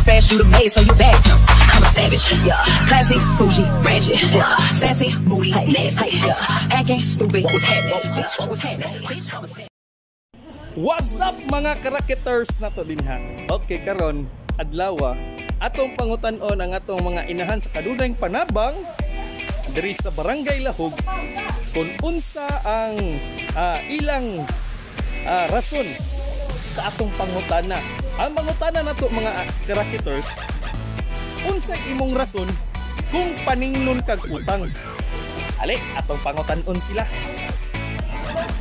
Fast, you the maid, so you bad. I'm a savage, yeah. Classy, bougie, ratchet, yeah. Sassy, moody, nasty, yeah. Acting stupid, what was happening? Bitch, what was happening? Bitch, I'm a savage. What's up, mga karaketers na to dinha? Okay, karon adlaw atong pangutan-on ang atong mga inahan sa kanunayng panabang diri sa Barangay Lahug kung unsa ang ilang rason sa atong pangutana. Ang pangutana nato, mga karaketers, unsay imong rason kung paninglon kag utang? Ali, atong pangutan-on sila.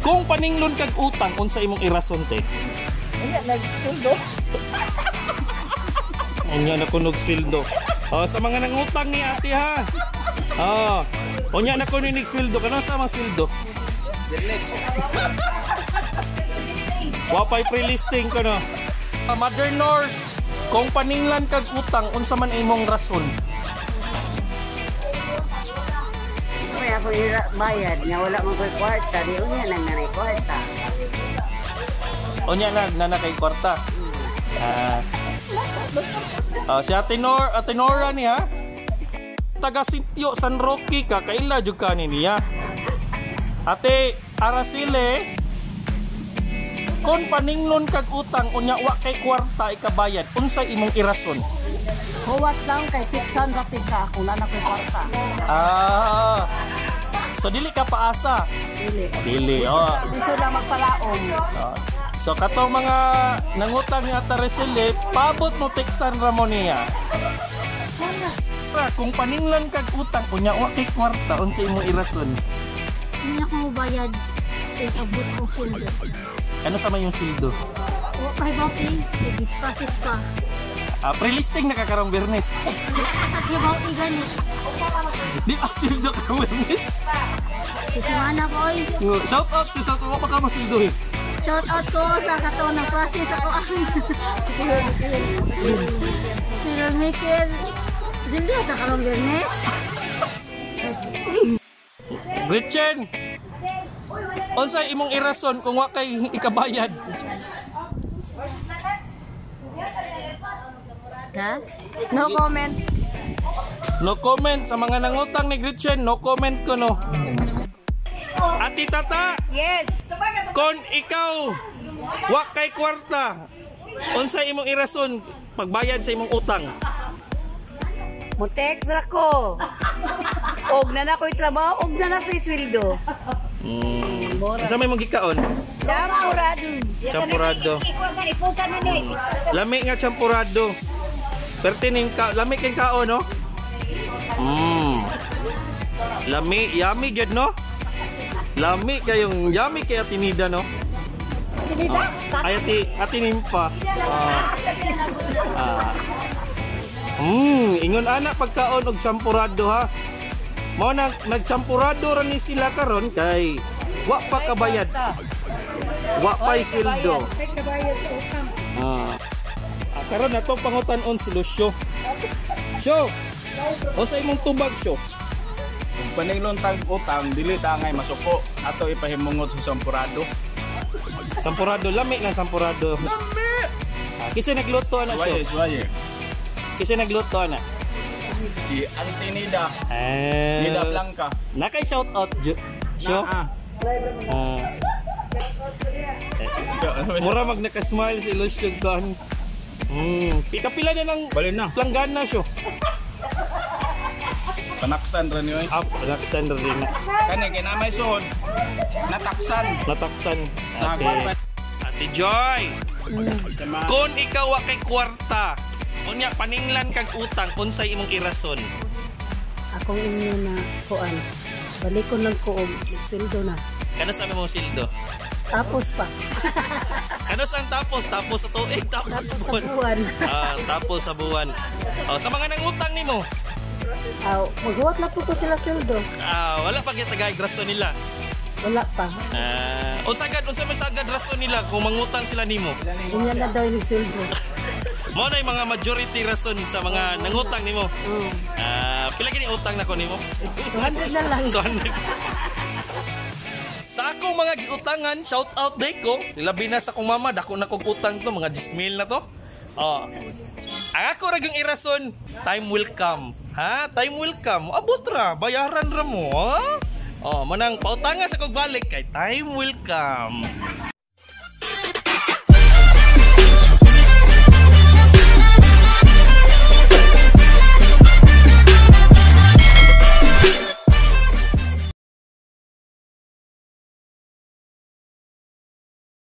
Kung paninglon kag utang, unsa imong irason, te? Unya nagsuldo. Unya na kunog sweldo. Oh, sa mga nangutang ni ate ha. Oh, unya na kuno ni sweldo, kano sa mga sweldo? Wa pay pre-listing ko no. Mother Nurse, kung paninglan kag utang, unsa man imong rason? May ako bayad nga wala man ko'y kwarta, di unya nang nanay kwarta. Unya na na kay kwarta. Ah. Si Ate Nor, Ate Nora niya. Taga Sitio San Roque ka, kaila jud ka ni niya. Ate Araceli, kung paninglon kag utang unya wa kay kwarta ikabayad, unsay imong irason? Huwat lang kay fiksan ra ka kung naa ko'y kwarta. Ah. So dili ka paasa. Dili. Dili. Oh. Gusto lang magpalaon. Ah. So katong mga nangutang ni Ate Araceli, pabot mo teksan ra mo niya. Kung paninglan kag utang unya wa kay kwarta, unsay imong irason? Hindi ako bayad kay abot ang sweldo. Ano sa may yung sweldo? Wa pa hibaw kay process pa. Ah, pre-listing na ka karong Biyernes. Sa hibaw gani. Di ba sweldo karong Biyernes? Susimana ko oy. Shout out to shout out pa ka masweldo eh. Shout out ko sa kato ng process ako ang Sir Michael. Dili sa karong Biyernes. Gretchen. Unsay imong irason kung wa kay ikabayad? Ha? No comment. No comment sa mga nangutang ni Gretchen, no comment ko no. Ati Tata, Yes. kung ikaw wa kay kwarta, unsay imong irason pagbayad sa imong utang? Mo-text ra ko. Og na na ko'y trabaho, og na na sa sweldo. Unsa may imong gikaon? Champurado. Champurado. Lami nga champurado. Pertining ka, lami kay kaon no? Lami, yummy gyud no? Lami kayong yummy kay Ate Nida no? Tinida? Ay Ate Nimpa. Ingon ana pagkaon og champurado ha. Mao na nagchampurado ra ni sila karon kay wa pa kabayad. Wa pa sweldo. Karon natong pangutan-on si Lucio. Syo. Unsa imong tubag, Syo? Kung paninglon tag utang, dili ta angay masuko. Ato ipahimungot sa sampurado. Sampurado, lami ng sampurado. Lami. Kinsa nagluto ana, Suwaye, Syo? suwaye. Kinsa nagluto ana? Si Auntie Nida, Nida Blanca. Nakay shout out Syo. Naa. Mura mag naka-smile si Lucio kan. Pikapila na ng Balin na. planggana, Syo. Panaksan ra niyo eh. Ah, Alexander din na. Kani kay na may suod. Nataksan. Nataksan. Ate, Nagwan. Ate Joy, kung ikaw wa kay kwarta, unya paninglan kag utang, unsay imong irason? Akong inyo na kuan. Balikon lang ko og sweldo na. Kano sa imong sildo? Tapos pa. Kano sa tapos? Tapos sa tuig, tapos sa Sa buwan. buwan. Ah, tapos sa buwan. Oh, sa mga nangutang nimo, Aw, maghuwat na po ko sila sweldo. Wala pa gyud tagay rason nila. Wala pa. Unsa gad unsa may sagad rason nila kung mangutang sila nimo? Unya na daw yung sweldo. Mao na yung mga majority rason sa mga nangutang nimo. Pila gini utang nako nimo? 200 na lang. 200. Sa akong mga giutangan, shout out day ko. Labi na sa akong mama, dako na kog utang to, mga 10,000 na to. Oh. Ang ako ra gyung irason, time will come. Ha? Time will come. Abot ra, bayaran ra mo. Ha? Oh, manang pautanga sa kog balik kay time will come.